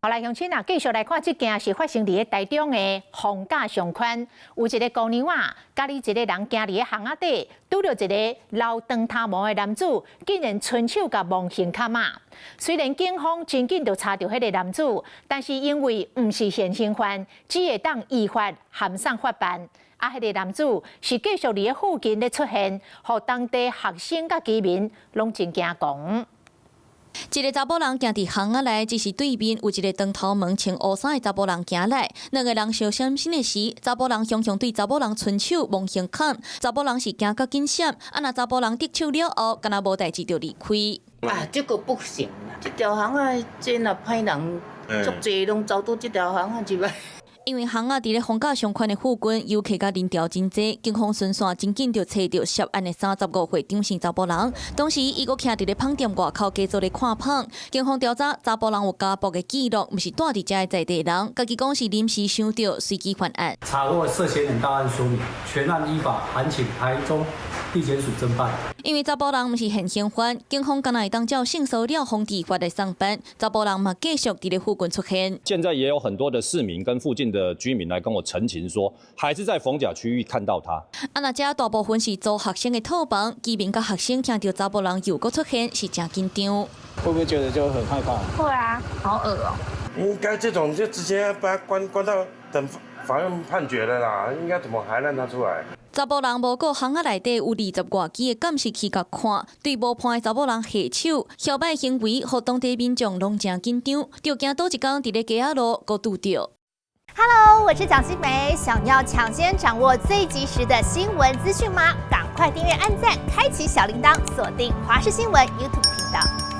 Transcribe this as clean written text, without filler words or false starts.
好來，鄉親啊，繼續來看這件是發生佇咧台中的逢甲商圈，有一個姑娘啊，佮伊一個人行佇咧巷仔底，拄著一个留長頭毛的男子，竟然伸手共摸胸坎仔。雖然警方真緊就查著彼个男子，但是因為毋是現行犯，只會當依法函送法辦。啊，彼个男子是繼續佇咧附近咧出現，予當地學生佮居民攏真驚惶。一个查埔人行佇巷仔內，這時對面有一个長頭毛穿烏衫的查埔人行來，兩个人相閃身的時，查埔人雄雄對查某人伸手摸胸坎，查埔人是驚甲緊閃，啊若查埔人得手了後，敢若無代誌就離開。啊，這個不行啦，這條巷仔這若歹人足濟，攏走佇這條巷仔入來。因為巷仔佇咧逢甲商圈的附近，遊客佮人潮真濟，警方巡線真緊就揣著涉案的35歲張姓查埔人。當時伊閣徛佇咧麭店外口，繼續咧看麭。警方調查，查埔人有家暴的記錄，毋是住佇遮的在地人，家己講是臨時想著，隨機犯案。查獲涉嫌人到案說明，全案依法函請台中地檢署偵辦。因為查埔人毋是現行犯，警方敢若會當照性騷擾防治法來送辦。查埔人嘛繼續佇咧附近出現。現在也有很多的市民跟附近的居民來跟我陳情說，還是在逢甲區域看到他。啊，若遮大部分是租學生的套房，居民佮學生聽著查埔人又閣出現，是誠緊張。會不會覺得就很害怕？會啊，好噁哦。應該這種就直接把他關關到等法院判決了啦，應該怎麼還讓他出來？查埔人無顧巷仔內底有二十外支的監視器共看，對無伴的查某人下手，囂擺行為，予當地民眾攏誠緊張，就驚佗一工佇咧街仔路閣拄著。 Hello，我是蔣新梅，想要搶先掌握最及時的新聞資訊嗎？趕快訂閱、按讚、開啟小鈴鐺，鎖定華視新聞 YouTube 頻道。